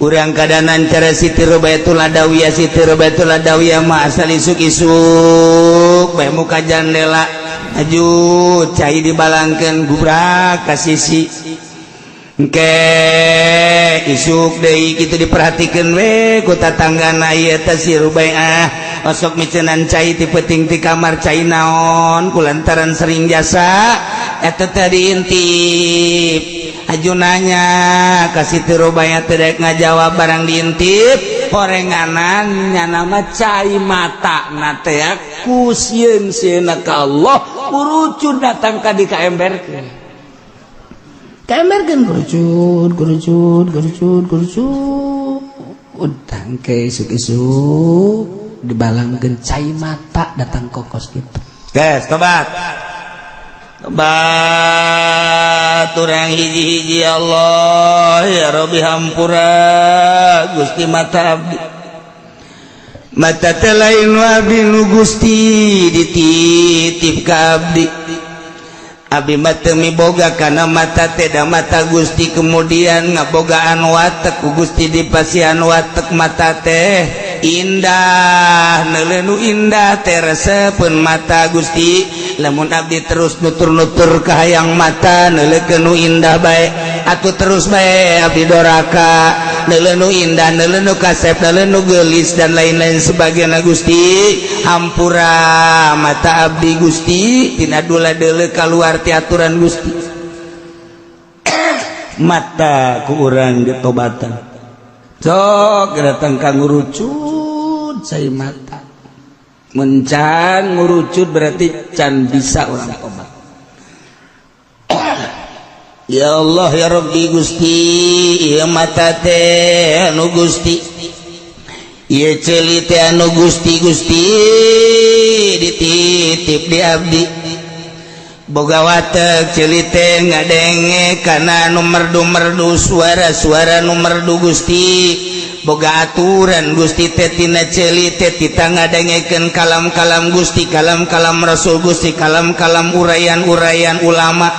Urang kadanan cara Siti Robiatul Adawiyah. Siti Robiatul Adawiyah mah asal isuk-isuk bae muka jandela, aju cai dibalangkeun, gubrak ka sisi. Engke isuk deui kitu diperhatikeun we ku tatanggana, ieu teh si Rubaiah osok miceunan cai ti peuting ti kamar, cai naon? Kulantaran sering jasa eta teh diintip, aju nanya ka Siti Rubaiah, teu daek ngajawab. Barang diintip horenganan nyana mah cai mata na teh ku sieun sieuna ka Allah urucun datang ka di ka emberkeun. Kaemberkeun kerucut kerucut kerucut kerucut, utang ke isuk-isuk dibalangkeun cai mata datang kokos gitu. Guys, tobat, tobat urang hiji-hiji. Ya Allah, ya Rabbi, hampura Gusti mata abdi. Mata teh lain abdi nu Gusti dititip ka abdi. Abdi mah teu miboga kana mata teh, da mata Gusti kemudian ngabogaan watek ku Gusti, dipasihan watek mata teh indah, neuleuh nu indah teh resepeun mata Gusti. Lamun abdi terus nutur-nutur kahayang mata neuleukeun nu indah bae, atuh terus bae abdi doraka, neuleuh nu indah, neuleuh nu kasep, neuleuh nu geulis, dan lain-lain sebagainya. Gusti, hampura mata abdi Gusti tina dula deuleu kaluar ti aturan Gusti. Mata ku urang ditobatan, sok datang ka ngurucut cai mata. Mencan ngurucut berarti can bisa orang tobat. Ya Allah, ya Rabbi, Gusti, ieu mata teh anu Gusti, ieu ceuli teh anu Gusti. Gusti dititip di abdi, boga watek ceuli teh ngadenge kana anu merdu-merdu, suara-suara nu merdu. Gusti, boga aturan Gusti teh tina ceuli teh tita ngadengekeun kalam-kalam Gusti, kalam-kalam Rasul Gusti, kalam-kalam uraian-uraian ulama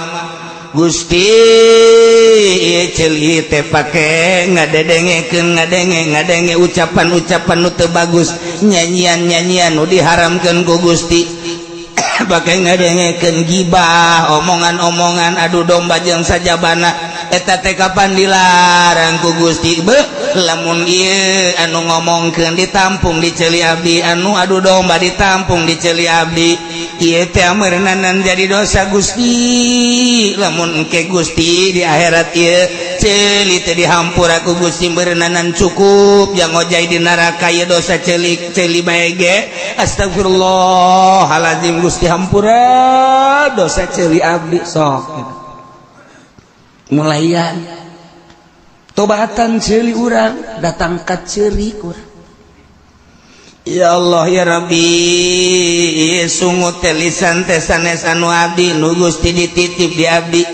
Gusti. Ceuli teh pake ngadedengekeun, ngadenge ngadenge ucapan-ucapan nu teu bagus, nyanyian-nyanyian nu diharamkeun ku Gusti, pake ngadengekeun gibah, omongan-omongan adu domba jeung sajabana. Eta teh kapan dilarang ku Gusti? Be lamun ieu anu ngomongkeun ditampung di ceuli abdi, anu adu domba ditampung di ceuli abdi, ieu teh meureunanan jadi dosa Gusti. Lamun engke Gusti di akhirat ieu ceuli teh dihampura ku Gusti, meureunanan cukup jang ngojay di neraka ieu dosa ceuli ceuli bae ge. Astagfirullahalazim, Gusti, hampura dosa ceuli abdi. Sok mulaian tobatan ceuli urang, datang ka ceurik urang. Ya Allah, ya Rabbi, sungut teh, lisan teh sanes anu abdi, nu Gusti dititip di abdi.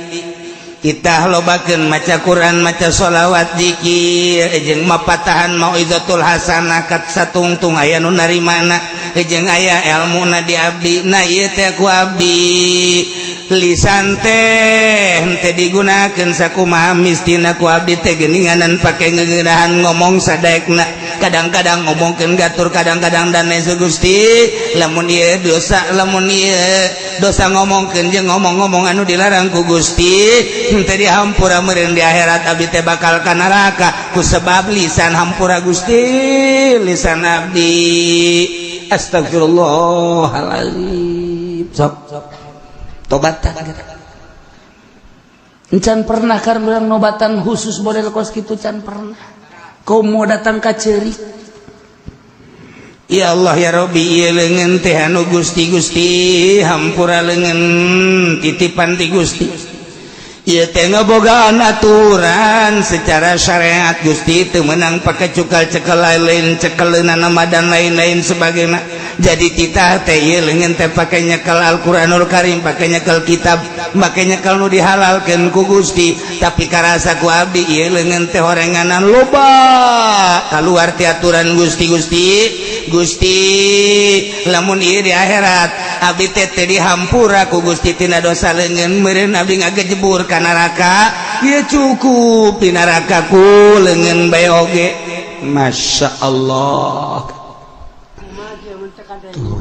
Kita lobakeun maca Quran, maca sholawat, zikir, jeung mapatahan mauizatul hasanah kat satungtung aya nu narimana jeung aya elmuna di abdi. Nah, ieu teh ku abdi lisan teh henteu digunakeun sakumaha mistina ku abdi teh geuninganan, pake ngeunahan ngomong sadaekna, kadang-kadang ngomongkeun gatur, kadang-kadang dan lain. Gusti, lamun ieu dosa, lamun ieu dosa ngomongkeun jeung ngomong-ngomong anu dilarang ku Gusti henteu dihampura, meureun di akhirat abdi teh bakal ka neraka ku sebab lisan. Hampura Gusti lisan abdi. Astagfirullahaladzim. Sok tobatan. Encan pernah kan bilang nobatan khusus model kos kitu, can pernah. Kau mau datang ka ceurik. Ya Allah, ya Rabbi, ieu leungeun teh anu Gusti. Gusti, hampura leungeun titipan ti Gusti. Ieu teh ngabogaan aturan secara syariat Gusti, teu meunang pake cukal cekel lain, cekeleunana nama dan lain-lain sebagainya. Jadi titah teh ieu leungeun teh pake nyekel Al-Qur'anul Karim, pake nyekel kitab, pake nyekel nu dihalalkeun ku Gusti. Tapi karasa ku abdi ieu leungeun teh horenganan loba kaluar ti aturan Gusti. Gusti, Gusti, lamun ieu di akhirat abdi teh teu dihampura ku Gusti tina dosa leungeun, meureun abdi ngagejebur ka neraka. Ieu cukup di neraka ku leungeun bae. oge. Masya Allah. Tuh.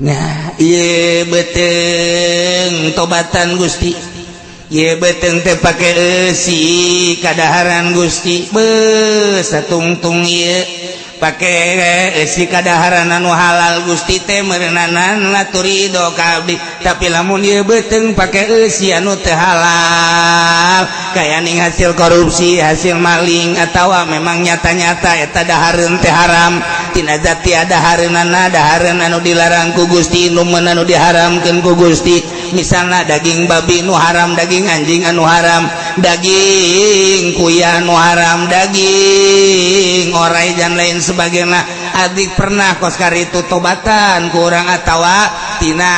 Nah, ieu beuteung tobatan, Gusti. Ieu beuteung teh pake eusi kadaharan, Gusti. Beuh, satungtung ieu pake eusi kadaharan anu halal, Gusti teh meureunanan ridho ka abdi. Tapi lamun ieu beuteung pake eusi anu teu halal, kaya ning hasil korupsi, hasil maling, atawa memang nyata-nyata eta dahareun teh haram tina zati, dahareunana dahareun anu dilarang ku Gusti, nu anu diharamkeun ku Gusti, misalnya daging babi nu haram, daging anjing anu haram, daging kuya anu haram, daging orai dan lain sebagainya. Adik pernah koskar itu tobatan kurang atawa tina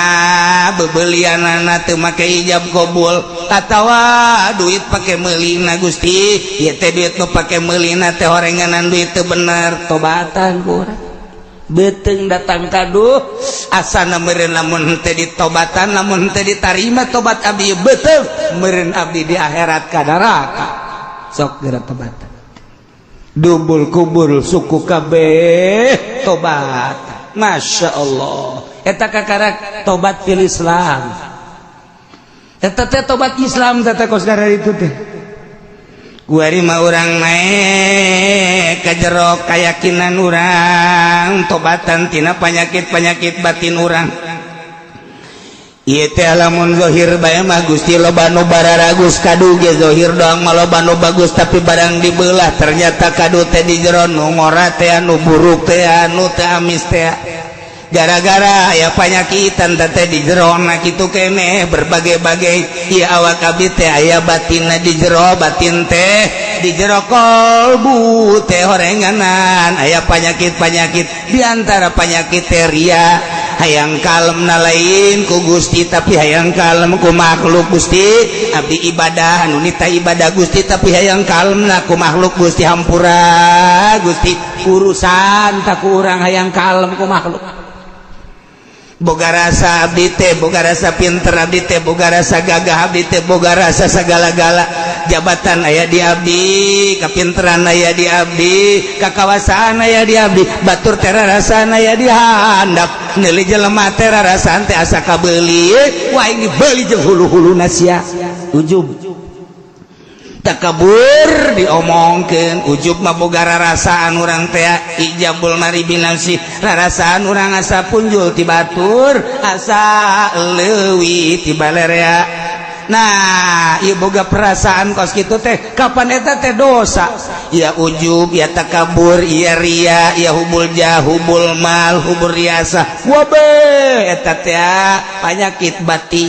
bebelianana teu make ijab kabul atawa duit pake meulina, Gusti. Ieu teh duit nu pake meulina teh horenganan, duit teu bener. Tobatan kurang, beuteung datang kaduh asana meureun. Lamun teu ditobatan, lamun teu ditarima tobat abdi, beuteung meureun abdi di akhirat ka neraka. Sok geura tobatan, dubul kubur suku kabeh tobat. Masya Allah, eta kakarak tobat fil Islam. Eta teh tobat Islam teh kos itu teh. Kuari mah urang naik ka jero keyakinan urang, tobatan tina penyakit-penyakit batin urang. Ieu teh lamun zahir bae mah, Gusti, loba nu bararagus kadu ge. Zahir doang mah loba nu bagus, tapi barang dibelah ternyata kadu teh di jero nu ngora teh, anu buruk teh, anu teh amis teh, gara-gara aya panyakitan teh di jero na kitu keneh berbagai-bagai. Ieu awak abdi teh aya batinna di jero, batin teh di jero kolbu teh horenganan aya penyakit-penyakit. Di antara penyakit teh ria, hayang kalem na lain ku Gusti, tapi hayang kalem ku makhluk. Gusti, abdi ibadah anu nita ibadah, Gusti, tapi hayang kalem na ku makhluk. Gusti, hampura, Gusti, urusan tak kurang hayang kalem ku makhluk. Boga rasa abdi teh, boga rasa pinter abdi teh, boga rasa gagah abdi teh, boga rasa segala-gala, jabatan aya di abdi, kapinteran aya di abdi, kakawasaan aya di abdi. Batur teh rarasaan aya di handap, neuli jelema teh rarasaan teh asa kabeuli. Wah, ini beuli jeung hulu-huluna sia. Ujub, takabur diomongkeun. Ujub mah boga rarasaan urang teh, ijabul mari binafsi, rarasaan urang asa punjul ti batur, asa leuwih ti balerea. Nah, ieu boga perasaan kos kitu teh, kapan eta teh dosa ya? Ujub ya, takabur ya, ria ya, hubul jah, hubul mal, hubul riasa, wabe eta teh penyakit batin,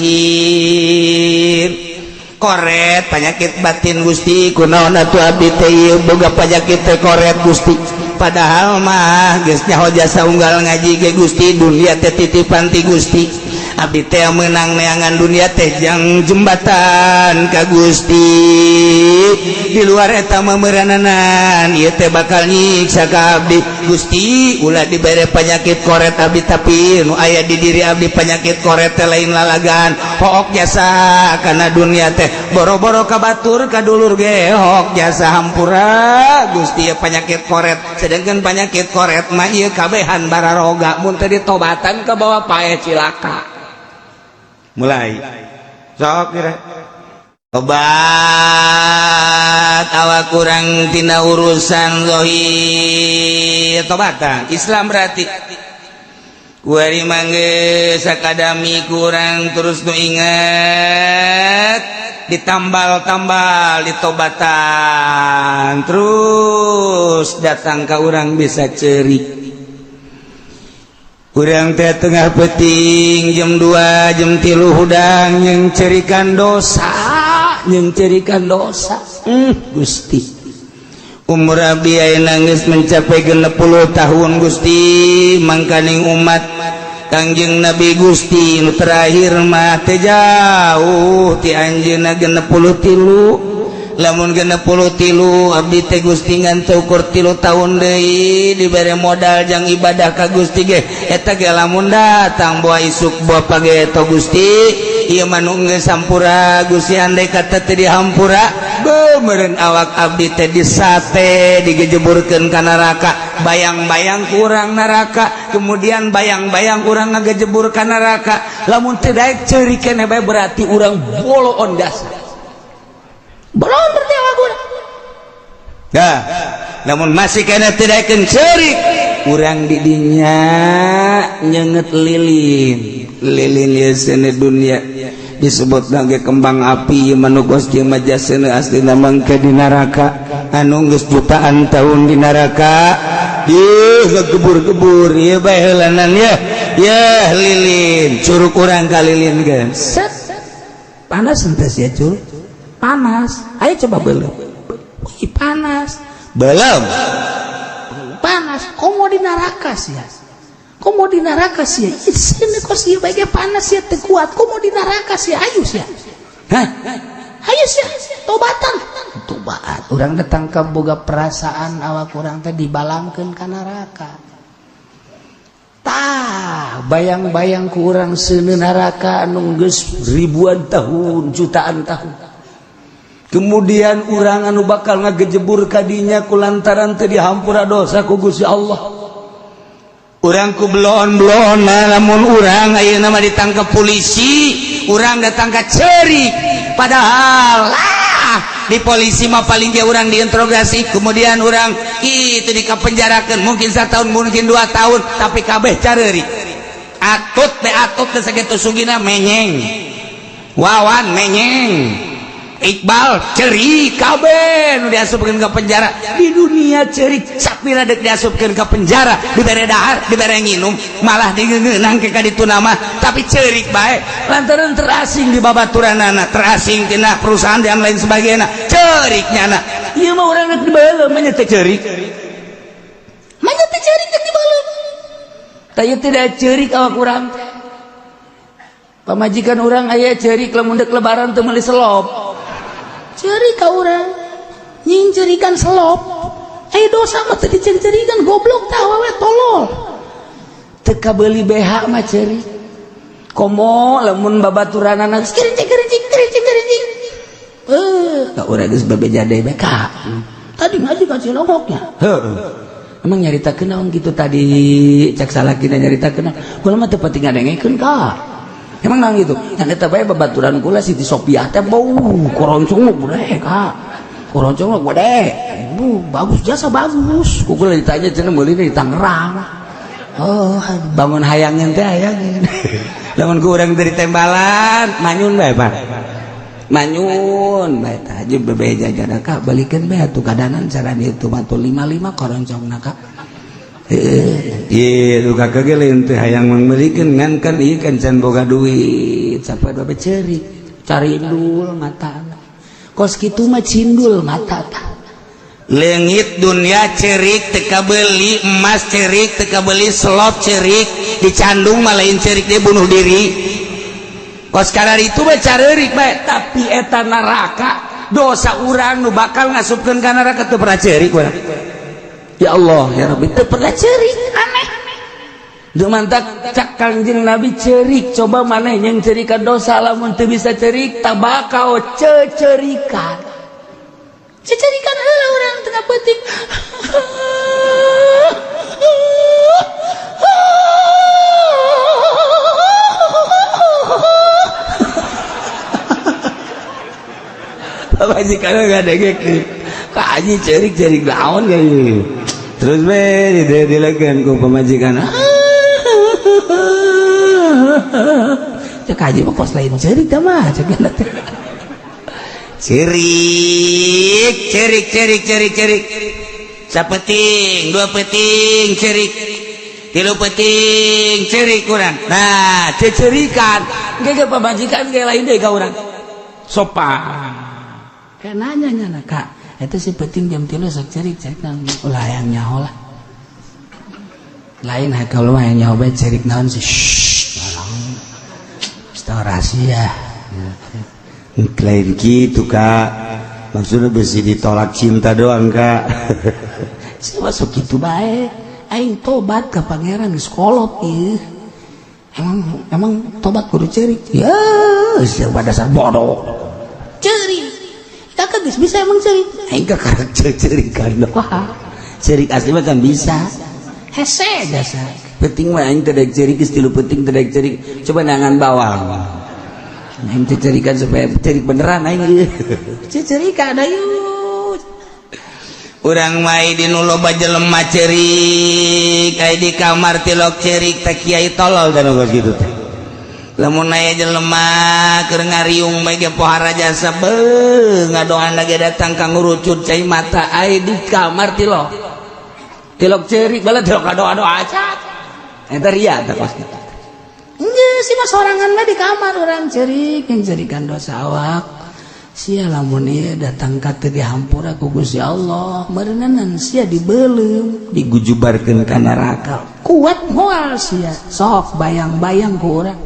koret penyakit batin. Gusti, kunaon atuh abdi teh ieu boga penyakit teh koret, Gusti? Padahal mah geus nyaho jasa unggal ngaji ge, Gusti, dunia teh titipan ti Gusti. Abdi teh menang neangan dunia teh jang jembatan ka Gusti. Di luar eta memerananan ieu teh bakal nyiksa ka abdi. Gusti, ulah dibere penyakit koret abdi. Tapi nu aya di diri abdi penyakit koret teh lain lalagan, hook jasa karena dunia teh, boro-boro ka batur, ka dulur ge hook jasa. Hampura, Gusti, ya penyakit koret. Sedangkan penyakit koret mah ieu kabehan bararoga, mun teu ditobatan ka bawa paeh, cilaka. Mulai sok kira obat awak kurang tina urusan zahir, tobatan Islam. Berarti kuari mangge sakadami kurang terus nu inget, ditambal-tambal, ditobatan terus, datang ke urang bisa cerik. Urang teh tengah peting jam 2, jam 3 hudang yang cerikan dosa, yang cerikan dosa. Gusti, umur abdi ayeuna geus mencapai 60 tahun, Gusti. Mangkaning umat Kangjeng Nabi, Gusti, nu terakhir mah teh jauh ti anjeunna 63. Lamun 63 abdi teh, Gusti, ngan ukur 3 tahun deui dibere modal jang ibadah ka Gusti ge, eta ge lamun datang boa isuk boa pageto. Gusti, ieu mah nu geus hampura, Gusti. Andai kata teu dihampura, Beumeureuh awak abdi teh disate digejeburkeun ka neraka, bayang-bayang kurang neraka, kemudian bayang-bayang urang ngagejebur ka neraka. Lamun teu daek ceurik keneh bae berarti urang boloon jasa. Boloon berarti awak urang. Dah, lamun masih keneh teu daekeun ceurik, urang di dinya nyenget lilin. Lilin ieu seuneu dunia disebut lagi kembang api manugos jeung majasena aslina mangke di neraka anu geus jutaan tahun di neraka. Ih, ngegebur-gebur ieu bae heulanan ya. Ya lilin, curug urang ka lilin geus. Set. Panas henteu sia curug? Panas. Ayo coba belum. Wih, panas. Belum. Panas. Komo di neraka sia. Komo di neraka sia. Sini kok sia bae panas sia teu kuat. Komo di neraka sia. Ayo sia. Hah? Ayo sia, tobatan. Tobat. Urang datang ka boga perasaan awak urang teh dibalangkeun ka neraka. Tah, bayang-bayang ku urang seuneu neraka anu geus ribuan tahun, jutaan tahun. Kemudian urang anu bakal ngagejebur kadinya kulantaran teu dihampura dosa ku Gusti Allah. Urang ku belon-belon, lamun urang ayeuna mah ditangkap polisi, urang datang ka ceurik. Padahal lah di polisi mah paling ge urang diinterogasi, kemudian urang itu dikapenjarakeun mungkin 1 tahun, mungkin 2 tahun, tapi kabeh careurik. Atut teh atut teh sakitu sugina menyeng. Wawan menyeng. Iqbal cerik kabeh nu diasupkeun ka penjara di dunia cerik sapira dek diasupkeun ka penjara dibere dahar dibere nginum malah digeungeunang ke ka ditu nama tapi cerik bae lantaran terasing di babaturanana terasing tina perusahaan dan lain sebagainya cerik nyana ieu mah urang rek dibeuleum mah nya teu cerik mah nya teu cerik rek dibeuleum tah ieu tidak cerik awak urang teh pamajikan urang aya cerik lamun dek lebaran teu meuli selop ceurik ka urang nyingcerikan selop eh dosa mah teu dicerikan goblok tah awewe tolol teu kabeuli BH mah ceurik komo lamun babaturanana geus kerincing kerincing kerincing kerincing ka urang geus bebeja deui bae ka tadi ngaji ka Cilongoknya heuh emang nyaritakeun naon kitu tadi cak salakina nyaritakeun kula mah teu pati ngadengekeun ka emang naon gitu yang eta bae babaturan kula Siti Sopiah teh bau koroncong gede ka koroncong gede bu bagus jasa bagus ku kula ditanya cenah meuli di Tangerang oh bangun hayangin teh hayangin lamun ku urang dari tembalan manyun bae Pak manyun bae tah haji bebeja jada ka balikeun bae atuh kadanan cara ditu mah tuh 55 koroncongna ka. Iya, tuh kakak ge lain teh hayang mangmeulikeun ngan kan ieu kan can boga duit sampai babe ceurik carindul mata kos kitu mah cindul mata tah leungit dunia cerik teu kabeuli emas cerik teu kabeuli selop cerik dicandung mah lain cerik dia bunuh diri kos kadar itu mah careurik bae tapi eta neraka dosa urang nu bakal ngasupkeun ka neraka teu pernah cerik urang. Ya Allah ya Rabbi teu pernah cerik aneh Duh mantak cak Kangjeng Nabi cerik coba maneh yang cerikan dosa lamun teu bisa cerik tabakau cecerikan cecerikan heula urang tengah peuting pamajikan ngadengekeun ka haji cerik-cerik naon ge terus be dilekeun ku pamajikan cek haji mah kos lain cerik tah mah cek teh cerik cerik cerik cerik cerik sapeting dua peting cerik tilu peting cerik kurang nah cecerikan ge pamajikan ge lain deui ka urang sopan kayak nanya nyana kak itu si peting jam 3 sok cerik cerik nang ulah hayang nyaho lah lain kalau mah hayang nyaho bae cerik naon sih shh tolong rahasia lain gitu kak maksudnya besi ditolak cinta doang kak siapa sok kitu bae aing tobat ka pangeran geus kolot ieu emang emang tobat kudu cerik ya siapa dasar bodoh cerik kakak Geus bisa emang ceurik. Aing kakarek ceurikan. Wah, ceurik asli mah kan bisa. Hese jasa. Penting mah aing teh daek ceurik geus 3 penting teh daek ceurik. Coba nangan bawang. Aing teh cerikan supaya ceurik beneran aing. Cerikan ayo. Urang mah di nu loba jelema ceurik, aya di kamar tilok ceurik teh kiai tolol dan geus kitu teh. Lamun aya jelema keur ngariung bae ge pohara jasa beuh ngadoan lagi datang ka ngurucut cai mata aya di kamar tilok. Tilok ceurik bala tilok ngadoa-doa aca. Eta ria teh kos kitu. Geus sih mah sorangan mah di kamar urang ceurik yang cerikan dosa awak. Sia lamun ieu datang ka teu dihampura ku Gusti Allah, meureunan sia dibeuleum, digujubarkeun ka neraka. Kuat moal sia, sok bayang-bayang ku urang.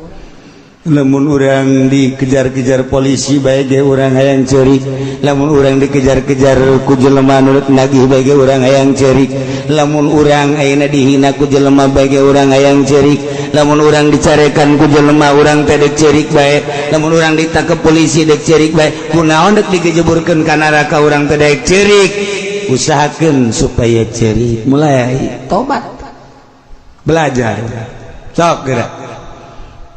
Lamun urang dikejar-kejar polisi bae ge urang hayang ceurik, lamun urang dikejar-kejar ku jelema nu nagih bae ge urang hayang ceurik, lamun urang ayeuna dihina ku jelema bae ge urang hayang ceurik, lamun urang dicarekan ku jelema urang teh dek ceurik bae, lamun urang ditangkep polisi dek ceurik bae, kunaon dek digejeburkeun ka neraka urang teh dek ceurik. Usahakeun supaya ceurik, mulai tobat, belajar sok geura.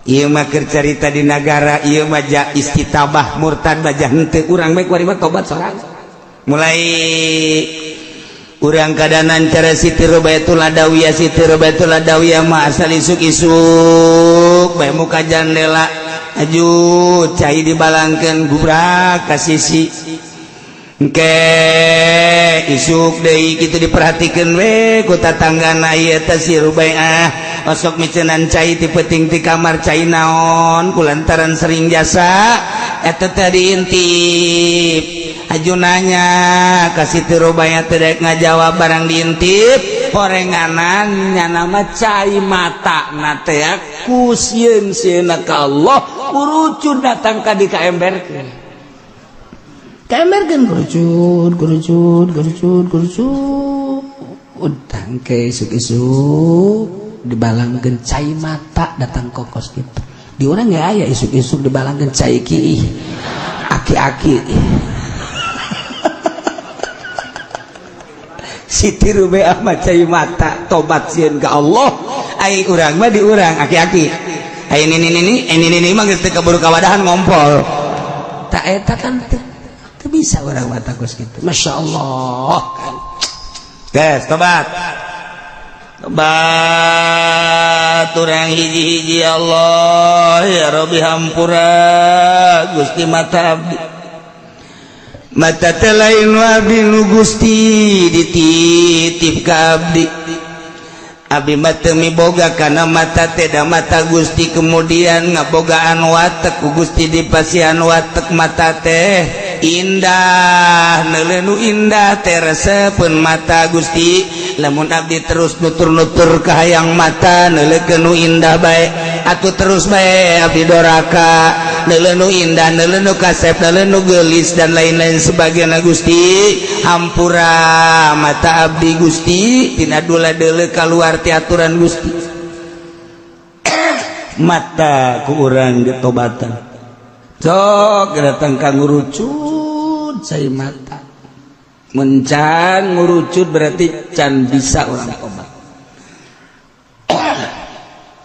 Ieu mah keur carita di nagara, ieu mah ja istitabah murtad baja henteu urang bae kuari mah tobat sorang. Mulai urang kadanan cara Siti Rubaitul Adawiyah, Siti Rubaitul Adawiyah mah asal isuk-isuk bae muka jandela aju cai dibalangkeun gubrak ka sisi. Engke isuk deui kitu diperhatikeun we ku tatanggana ieu teh si Rubaiah osok micenan cai ti peuting ti kamar cai naon kulantaran sering jasa eta teh diintip. Aju nanya ka Siti Rubaiah teh daek ngajawab barang diintip horenganan nyana mah cai mata na teh ku sieun sieuna ka Allah urucun datang ka di kaemberkeun. Kaemberkeun kerucut kerucut kerucut kerucut utang ke isuk-isuk dibalangkeun cai mata datang kokos gitu. Di urang nggak aya isuk-isuk dibalangkeun cai ki aki-aki. Siti Rubeah mah cai mata tobat sieun ka Allah, ai urang mah di urang aki-aki. Ai ini mah geus teu keburu kawadahan ngompol. Tak eta kan teu bisa urang mata kos kitu. Masya Allah kan. Guys, tobat. Tobat urang hiji-hiji Allah ya Rabbi hampura Gusti mata abdi. Mata teh lain abdi nu Gusti dititip ka abdi. Abdi mah teu miboga kana mata teh da mata Gusti kemudian ngabogaan watek ku Gusti dipasihan watek mata teh indah neuleuh nu indah teh resepeun mata Gusti. Lamun abdi terus nutur-nutur ka hayang mata neuleukeun nu indah bae atuh terus bae abdi doraka neuleuh nu indah neuleuh nu kasep neuleuh nu geulis dan lain-lain sebagainya. Gusti hampura mata abdi Gusti tina dula deuleu kaluar ti aturan Gusti. Mata ku urang ditobatan sok datang ka ngurucut cai mata mencan ngurucut berarti can bisa orang tobat.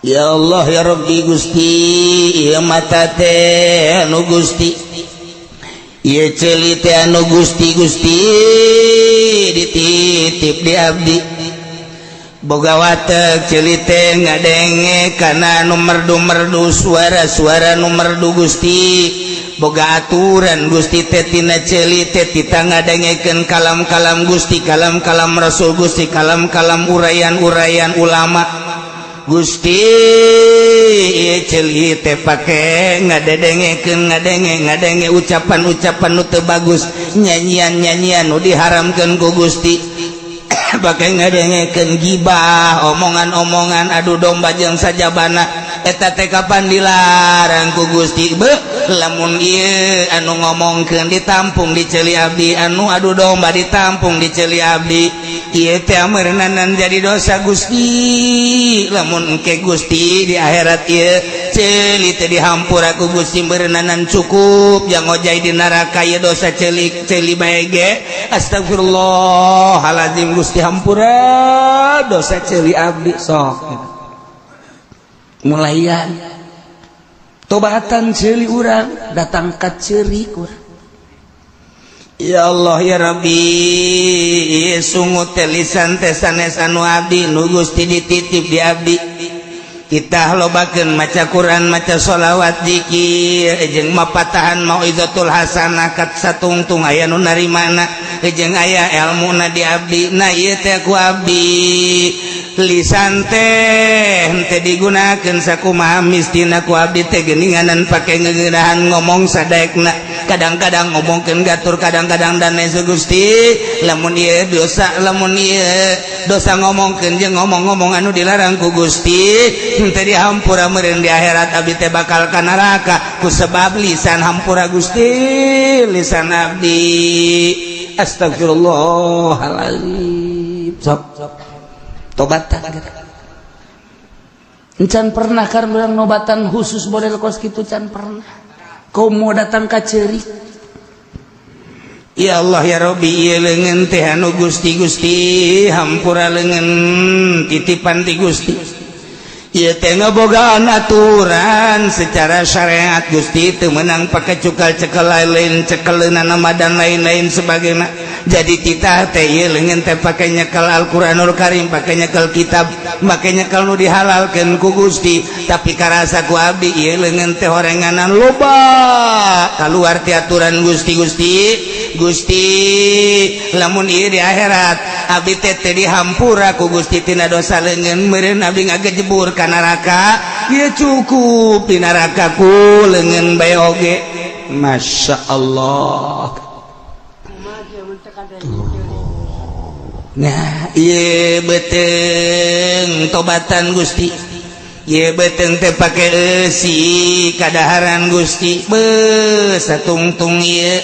Ya Allah ya Rabbi Gusti ieu mata teh anu Gusti ieu ceuli teh anu Gusti Gusti dititip di abdi boga watek ceuli teh ngadenge kana nu merdu-merdu suara-suara nu merdu Gusti boga aturan Gusti teh tina ceuli teh tita ngadengekeun kalam-kalam Gusti kalam-kalam Rasul Gusti kalam-kalam uraian-uraian ulama Gusti ceuli teh pake ngadedengekeun ngadenge ucapan-ucapan nu teu bagus nyanyian-nyanyian nu diharamkeun ku Gusti pakai ngadengekeun gibah omongan-omongan adu domba jeung sajabana eta teh kapan dilarang ku Gusti beuh Lamun ieu anu ngomongkeun ditampung di ceuli abdi, anu adu domba ditampung di ceuli abdi, ieu teh meureunanan jadi dosa, Gusti. Lamun engke, Gusti, di akhirat ieu ceuli teh dihampura ku Gusti, meureunanan cukup jang ngojay di neraka ieu dosa ceuli ceuli bae ge. Astagfirullahaladzim, Gusti, hampura dosa ceuli abdi. Sok mulayan tobatan ceuli urang, datang ka ceurik urang. Ya Allah, ya Rabbi, sungut teh lisan teh sanes anu abdi nu Gusti dititip di abdi. Kita lobakeun maca Quran, maca sholawat, zikir, jeung mapatahan mauizatul hasanah kat satungtung aya nu narimana, jeung aya elmuna di abdi. Nah, ieu teh ku abdi lisan teh henteu digunakeun sakumaha mistina ku abdi teh geuninganan pake ngeunahan ngomong sadaekna, kadang-kadang ngomongkeun gatur, kadang-kadang dan lain. Gusti, lamun ieu dosa, lamun ieu dosa ngomongkeun jeung ngomong-ngomong anu dilarang ku Gusti henteu dihampura, meureun di akhirat abdi teh bakal ka neraka ku sebab lisan. Hampura, Gusti, lisan abdi. Astagfirullahaladzim. Sok tobatan gitu. Encan pernah kan bilang nobatan khusus model kos gitu, can pernah. Kau mau datang ka ceurik. Ya Allah, ya Rabbi, ieu leungeun teh anu Gusti, Gusti hampura, leungeun titipan ti Gusti. Ieu teh ngabogaan aturan secara syariat, Gusti, teu meunang pake cukal cekel lain, cekeleuna nama dan lain-lain sebagainya. Jadi titah teh ieu leungeun teh pake nyekel Al-Qur'anul Karim, pake nyekel kitab, make nyekel nu dihalalkeun ku Gusti. Tapi karasa ku abdi ieu leungeun teh horenganan loba kaluar ti aturan Gusti. Gusti, Gusti, lamun ieu di akhirat abdi teh teu dihampura ku Gusti tina dosa leungeun, meureun abdi ngagejebur ka neraka. Ieu cukup di neraka ku leungeun bae oge. Masya Allah. Tuh. Nah, ieu beuteung tobatan, Gusti. Ieu beuteung teh pake eusi kadaharan, Gusti. Beuh, satungtung ieu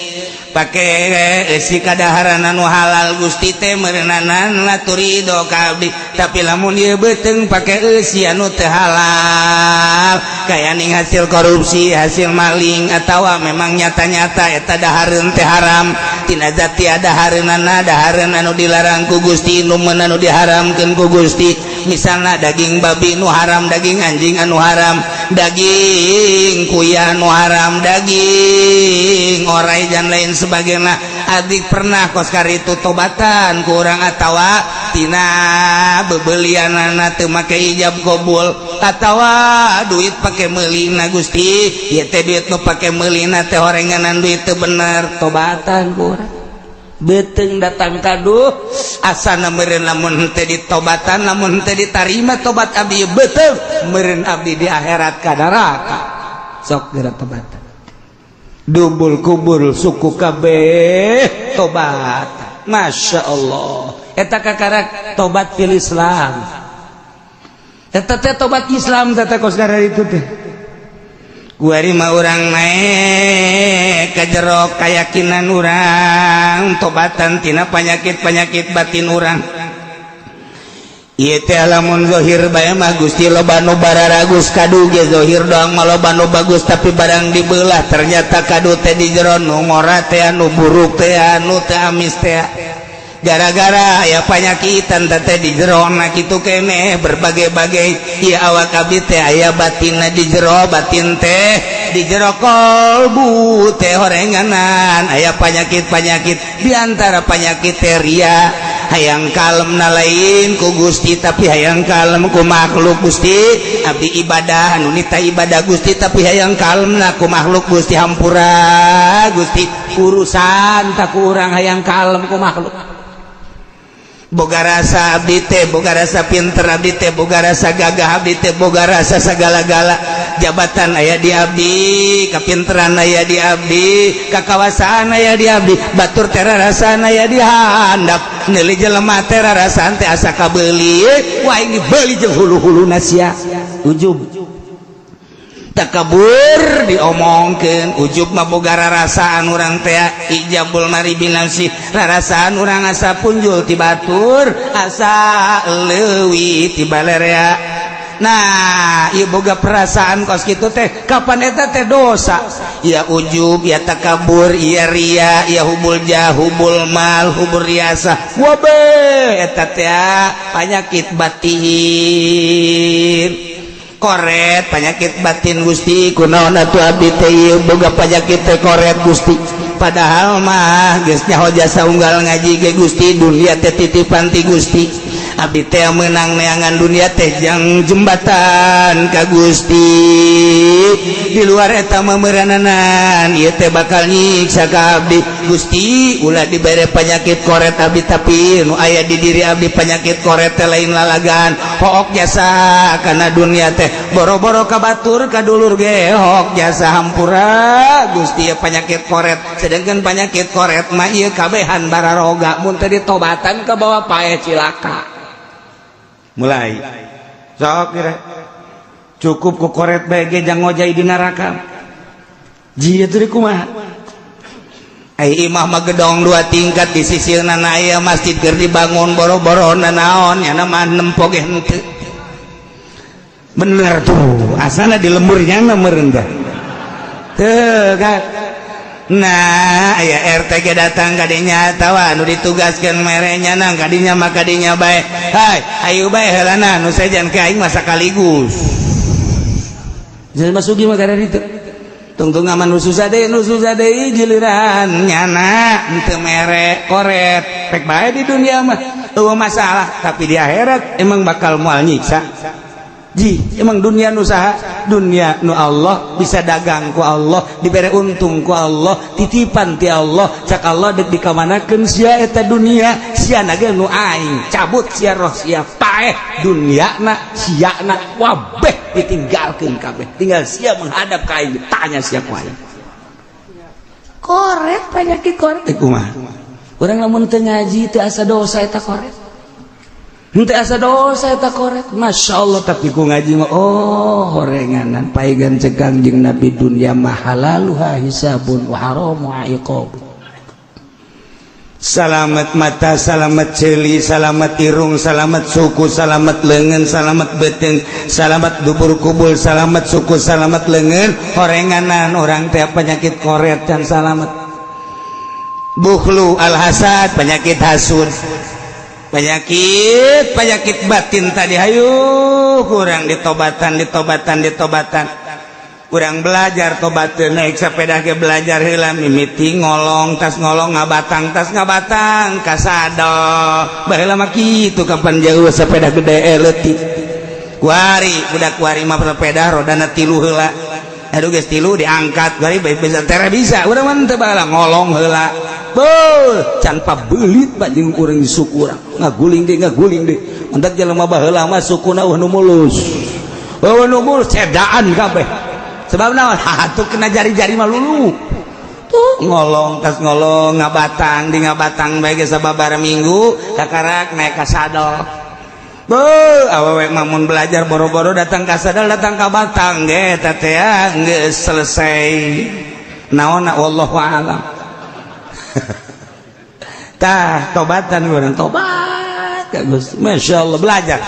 pake eusi kadaharan anu halal, Gusti, teh meureunanan ridho ka abdi. Tapi lamun ieu beuteung pake eusi anu teu halal, kaya ning hasil korupsi, hasil maling, atawa memang nyata-nyata eta dahareun teh haram tina zati dahareunana, dahareun anu dilarang ku Gusti, nu meun anu diharamkeun ku Gusti, misalnya daging babi nu haram, daging anjing anu haram, daging kuya anu haram, daging orai dan lain sebagainya. Adik pernah koskar itu tobatan kurang atawa tina bebelianana teu make ijab kabul atawa duit pake meulina. Gusti, ieu teh duit nu pake meulina teh horenganan duit teu bener. Tobatan kurang beuteung datang kaduh asana meureun lamun teu ditobatan, lamun teu ditarima tobat abdi, beuteung meureun abdi di akhirat ka neraka. Sok geura tobatan, dubul kubur suku kabeh tobat. Masya Allah, eta kakarak tobat fil Islam, eta teh tobat Islam teh kos itu teh. Kuari mah urang naek ka jero keyakinan urang, tobatan tina penyakit-penyakit batin urang. Ieu teh lamun zahir bae mah, Gusti, loba nu bararagus kadu ge. Zahir doang mah loba nu bagus, tapi barang dibelah ternyata kadu teh di jero nu ngora teh, anu buruk teh, anu teh amis teh, gara-gara aya panyakitan teh di jero na kitu keneh berbagai-bagai. Ieu awak abdi teh aya batinna di jero, batin teh di jero kolbu teh horenganan aya penyakit-penyakit. Di antara penyakit teh ria, hayang kalem na lain ku Gusti tapi hayang kalem ku makhluk. Gusti, abdi ibadah anu nita ibadah, Gusti, tapi hayang kalem na ku makhluk. Gusti, hampura, Gusti, urusan tak kurang hayang kalem ku makhluk. Boga rasa abdi teh, boga rasa pinter abdi teh, boga rasa gagah abdi teh, boga rasa segala-gala, jabatan aya di abdi, kapinteran aya di abdi, kakawasaan aya di abdi, batur teh rarasaan aya di handap, neuli jelema teh rarasaan teh asa kabeuli. Wah, ini beuli jeung hulu-huluna sia ujub. Takabur diomongkeun, ujub mah boga rarasaan urang teh, ijabul mar'i binafsi, rarasaan urang asa punjul ti batur, asa leuwih ti balerea. Nah, ieu boga perasaan kos kitu teh, kapan eta teh dosa? Ya ujub, ya takabur, ya ria, ya hubbul jah, hubbul mal, hubbur riasa, wabe eta teh penyakit batin. Koret, penyakit batin. Gusti, kunaon atuh abdi teh ieu boga penyakit teh koret, Gusti? Padahal mah geus nyaho jasa unggal ngaji ge, Gusti, dunia teh titipan ti Gusti, abdi teh menang neangan dunia teh jang jembatan ka Gusti. Di luar eta memerananan ieu teh bakal nyiksa ka abdi. Gusti, ulah dibere penyakit koret abdi. Tapi nu aya di diri abdi penyakit koret teh lain lalagan, hook jasa karena dunia teh, boro-boro ka batur, ka dulur ge hook jasa. Hampura, Gusti, ya penyakit koret. Sedangkan penyakit koret mah ieu kabehan bararoga, mun teu ditobatan ke bawah pae cilaka. Mulai sok kira cukup ku koret bae ge jang ngojay di neraka. Jia teu kumaha? Ai imah mah gedong dua tingkat, di sisina aya masjid keur dibangun, boro-boro naon nya mah nempo ge henteu. Bener tuh, asana di lemburnya meureun teh teu kan. Nah, aya RT ge datang kadinya tawa nu ditugaskeun merenya nang kadinya mah kadinya bae. Hai, ayo bae heulana nu sejen ke aing mah sakaligus. Jadi masuki mah kada ditu. Tungtung aman nu susah deui, nu susah deui, giliran nyana henteu mere koret. Pek bae di dunia mah eueuh masalah, tapi di akhirat emang bakal moal nyiksa. Ji, emang dunia nu saha? Dunia nu Allah, bisa dagang ku Allah, dibere untung ku Allah, titipan ti Allah. Cak Allah, dek dikamanakeun sia eta dunia? Sia ge nu aing, cabut sia roh sia, paeh dunia na, sia na wabeh ditinggalkeun kabeh, tinggal sia menghadap ka aing, tanya sia ku aing. Koret, penyakit koret teh kumaha? Urang lamun teu ngaji teu asa dosa eta koret. Henteu asa dosa eta koret. Masya Allah, tapi ku ngaji mah oh horenganan paegan. Cek Kangjeng Nabi, dunia mah halaluha hisabun wa haramu iqab. Salamet mata, salamet ceuli, salamet irung, salamet suku, salamet lengan, salamet beteng, salamet dubur kubul, salamet suku, salamet lengan. Horenganan orang teh penyakit koret dan salamet. Bukhlu, al-hasad, penyakit hasud, penyakit penyakit batin tadi. Hayu kurang ditobatan, ditobatan, ditobatan. Kurang belajar tobat. Naik sepeda ke belajar heula, mimiti ngolong, tas ngolong ngabatang, tas ngabatang kasadol. Baheula mah kitu, kapan jauh sepeda gede leutik. Kuari budak kuari mah sepeda rodana tilu heula. Aduh, geus tilu diangkat kuari bisa tere bisa. Urang mah teu, baheula ngolong heula. Beuh, can pabelit pak jeung urang di suku urang. Ngaguling deui, ngaguling deui. Mantak jelema baheula mah sukuna eueuh nu mulus. Eueuh nu mulus, cedaan kabeh. Sebab naon? Atuh kena jari-jari mah lulu. Tuh ngolong, tas ngolong ngabatang, di ngabatang bae geus sababaraha minggu kakarak naik ka sadel. Beuh, awewe mah mun belajar boro-boro datang ka sadel, datang ka batang ge eta teh geus selesai. Naonna, wallahu a'lam. Tah, tobatan urang, tobat ka Gusti. Masya Allah, belajar.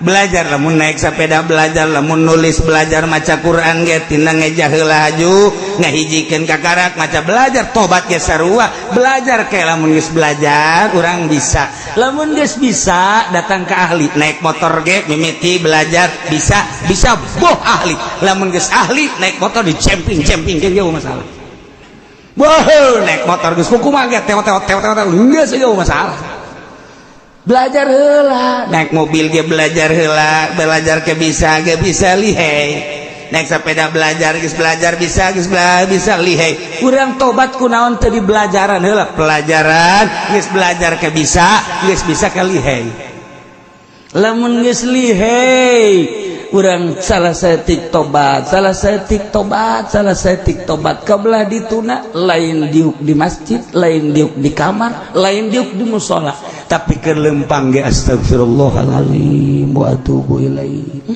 Belajar lamun naik sepeda, belajar lamun nulis, belajar maca Quran ge tina ngeja heula haju ngahijikeun kakarak maca, belajar tobat ge sarua belajar. Kayak lamun geus belajar urang bisa, lamun geus bisa datang ke ahli. Naik motor ge mimiti belajar, bisa bisa boh ahli. Lamun geus ahli naik motor di camping camping ge jauh masalah. Boh, naik motor geus kumaha ge teo teo teo teo geus jauh masalah. Belajar heula. Naik mobil ge belajar heula, belajar ke bisa ge bisa lihai. Naik sepeda belajar, geus belajar bisa, geus belajar bisa lihai. Urang tobat kunaon teu di belajaran heula? Pelajaran geus belajar ke bisa, geus bisa ke lihai. Lamun geus lihai urang salah saeutik tobat, salah saeutik tobat, salah saeutik tobat. Kabelah dituna lain diuk di masjid, lain diuk di kamar, lain diuk di musola, tapi keur lempang ge astagfirullahaladzim wa atubu ilaih.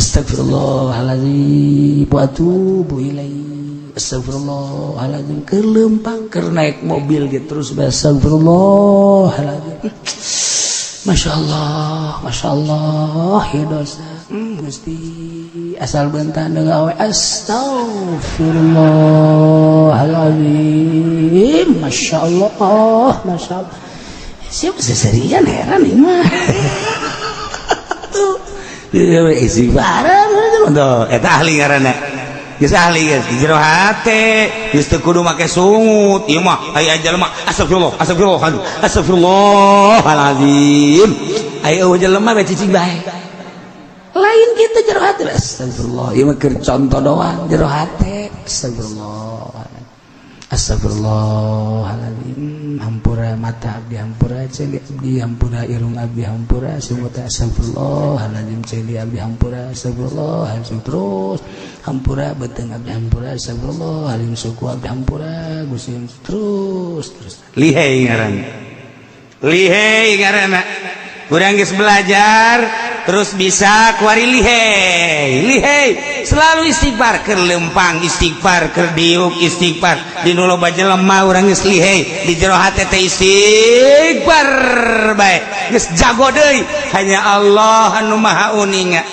Astagfirullahaladzim wa atubu ilaih, astagfirullahaladzim. Keur leumpang, keur naik mobil gitu, terus astagfirullahaladzim. Masya Allah, Masya Allah ya dosa. Gusti, asal bentan dengan awe, astagfirullahaladzim. Masya Allah, Masya Allah. Siapa seserian, heran ini mah. Tuh istighfar tuh, eta ahli ngaranna. Geus ahli, geus di jero hate, geus teu kudu make sungut. Ieu mah aya jelema astagfirullah, astagfirullah, astagfirullahalazim. Aya eueuh jelema bae cicing bae. Lain kitu, jero hate astagfirullah. Ieu mah keur contoh doang, jero hate astagfirullah. Astagfirullahaladzim, hampura mata abdi, hampura ceuli abdi, hampura irung abdi, hampura sungut, astagfirullahaladzim, ceuli abdi hampura, astagfirullahaladzim, terus hampura beuteung abdi, hampura, astagfirullahaladzim, suku abdi hampura, Gusti, terus terus. Lihai ngaran, lihai ngaranna. Urang geus belajar terus bisa kuari lihai, lihai selalu istighfar. Keur lempang istighfar, keur diuk istighfar, di nu loba jelema urang geus lihai, di jero hate teh istighfar bae, geus jago deui. Hanya Allah anu maha uninga.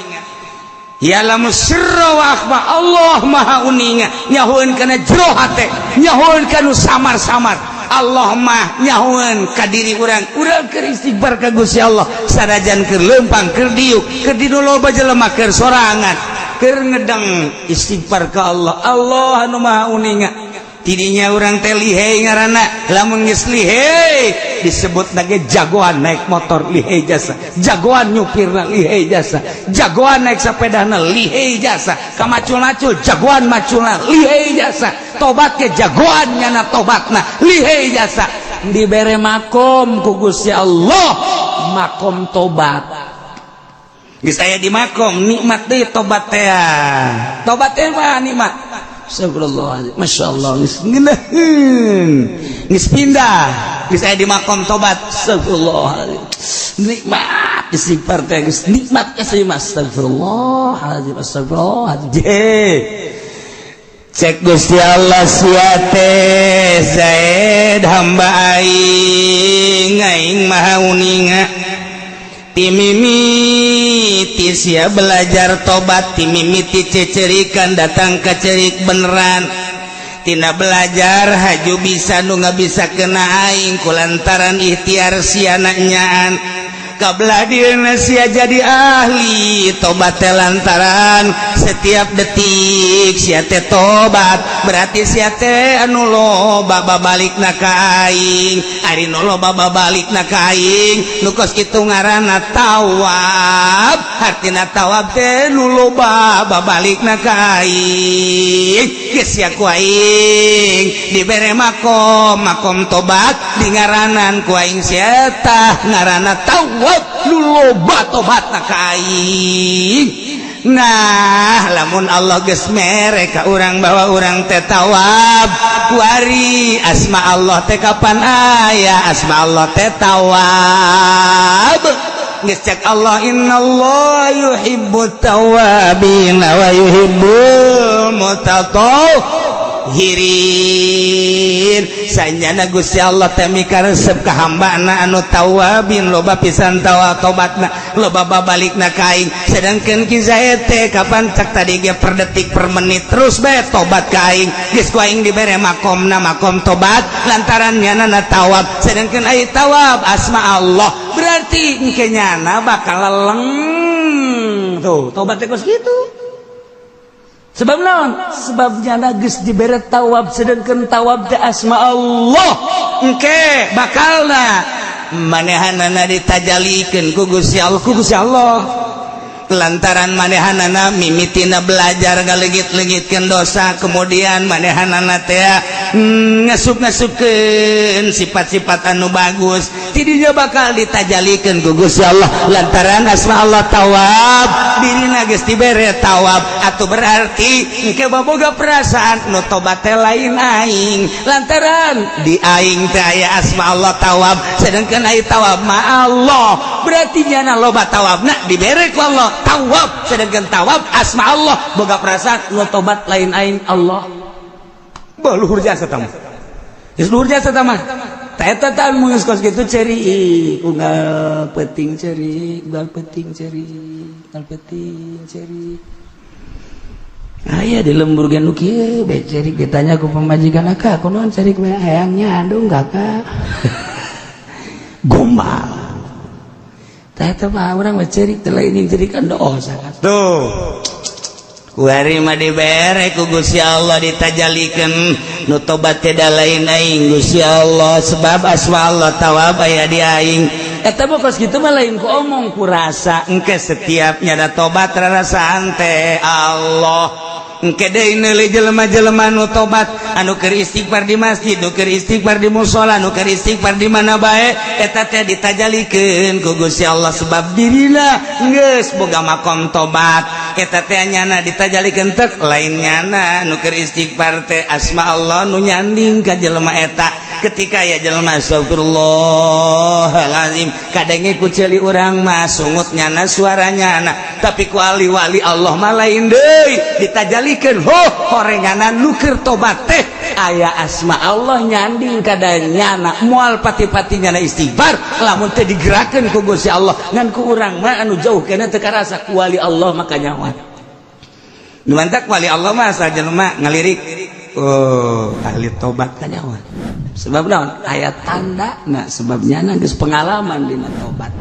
Ya'lamu sirra wa akhfa. Allah maha uninga, nyahoeun kana jero hate, nyahoeun kana samar-samar. Allah mah nyahoeun ka diri urang. Urang keur istighfar ka Gusti Allah, sanajan keur leumpang, keur diuk, keur di nu loba jelema, keur sorangan, keur ngedeng, istighfar ka Allah. Allah anu maha uninga. Tidinya urang teh lihai ngaranna. Lamun geus lihai disebut lagi jagoan naik motor lihai jasa, jagoan nyupirna lihai jasa, jagoan naik sepedana lihai jasa, kamacul-macul jagoan maculna lihai jasa, tobat ke jagoan nyana tobatna lihai jasa. Dibere makom ku Gusti Allah, makom tobat. Geus aya di makom nikmat deui tobat teh, tobat teh mah nikmat. Astagfirullahaladzim, Masya Allah, geus ngeunaheun, geus pindah, geus aya di makom tobat. Astagfirullahaladzim, nikmat istighfar teh geus nikmat ya. Astagfirullahaladzim, astagfirullahaladzim. Cek Gusti Allah, sia teh Zaid hamba aing, aing maha uninga. Timimiti sia belajar tobat, timimiti cecerikan datang ke cerik beneran, tina belajar haju bisa nu nggak bisa kena aing kulantaran ikhtiar sia nyaan kabelah dieuna sia jadi ahli tobat teh lantaran setiap detik sia teh tobat, berarti sia teh anu loba babalikna ka aing. Ari nu loba babalikna ka aing nu kos kitu ngaranna tawab. Hartina tawab teh nu loba babalikna ka aing. Geus sia ku aing dibere makom, makom tobat, di ngaranan ku aing sia tah ngaranna tawab, nu loba tobatna ka aing. Nah, lamun Allah geus mere ka urang bahwa urang teh tawab, kuari asma Allah teh kapan aya asma Allah teh tawab. Geus cek Allah, innallaha yuhibbut tawabin wa yuhibbul mutatahhirin. Sanjana Gusti Allah teh mikaresep ka hambana anu tawabin, loba pisan tawa tobatna, loba babalikna ka aing. Sedangkan Ki Zaid teh kapan cak tadi ge per detik, per menit terus bae tobat ka aing. Geus ku aing dibere makomna makom tobat lantaran nyana tawab. Sedangkan ai tawab asma Allah, berarti engke nyana bakal leleng tuh tobat teh kos kitu. Sebab naon? Sebab nyana geus dibere tawab, sedangkan tawab teh asma Allah. Engke bakalna manehanana ditajalikeun ku Gusti Allah, ku Gusti Allah lantaran manehanana mimitina belajar ngalegit-legitkeun dosa, kemudian manehanana teh ngasup-ngasupkeun sifat-sifat anu bagus. Tidinya bakal ditajalikeun ku Gusti Allah lantaran asma Allah Tawab, dirina geus dibere tawab. Atau berarti engke boga perasaan nu tobat teh lain aing, lantaran di aing teh aya asma Allah Tawab, sedangkan aya tawab ma Allah. Berarti nyana loba tawabna, dibere ku Allah tawab, sedangkan tawab asma Allah. Boga perasaan nu tobat lain aing, Allah. Bah, luhur jasa tah mah. Geus luhur jasa tah mah. Tah, eta tah mun geus kos kitu ceurik unggal peuting, ceurik unggal peuting, ceurik unggal peuting, ceurik. Aya di lembur ge nu kieu bae, ceurik. Ditanya ku pamajikan, "Akak, kunaon ceurik?" "Mah hayang nyandung, Kakak." Gombal. Tah, eta mah urang mah ceurik teh lain ceurik kan dosa. Tuh. Kuari mah dibere ku Gusti Allah, ditajalikeun nu tobat teh lain aing, Gusti Allah, sebab asma Allah Tawab aya di aing. Eta mah kos kitu mah lain ku omong, ku rasa. Engke setiapnya da tobat rarasaan teh Allah. Engke deui neuli jelema-jelema nu tobat, anu keur istighfar di masjid, nu keur istighfar di musola, nu keur istighfar di mana bae, eta teh ditajalikeun ku Gusti Allah sebab dirina geus boga makom tobat. Eta teh nyana ditajalikeun tek lain nyana nu keur istighfar teh, asma Allah nu nyanding ka jelema eta. Ketika ya jelema astagfirullahalazim, kadenge ku ceuli urang mah sungut nyana, suara nyana, tapi ku wali-wali Allah mah lain deui, ditajalikeun. Ho, horenganan nu keur tobat teh aya asma Allah nyanding kada nyana. Moal pati-pati nyana istighfar lamun teh digerakkeun ku Gusti Allah. Ngan ku urang mah anu jauh keneh teu karasa, ku wali Allah maka nyawa. Nu mantak wali Allah mah asal jelema ngalirik, oh, ahli tobat, kanyawa. Sebab naon? Aya tanda. Nah, sebab nyana geus pengalaman dina tobat.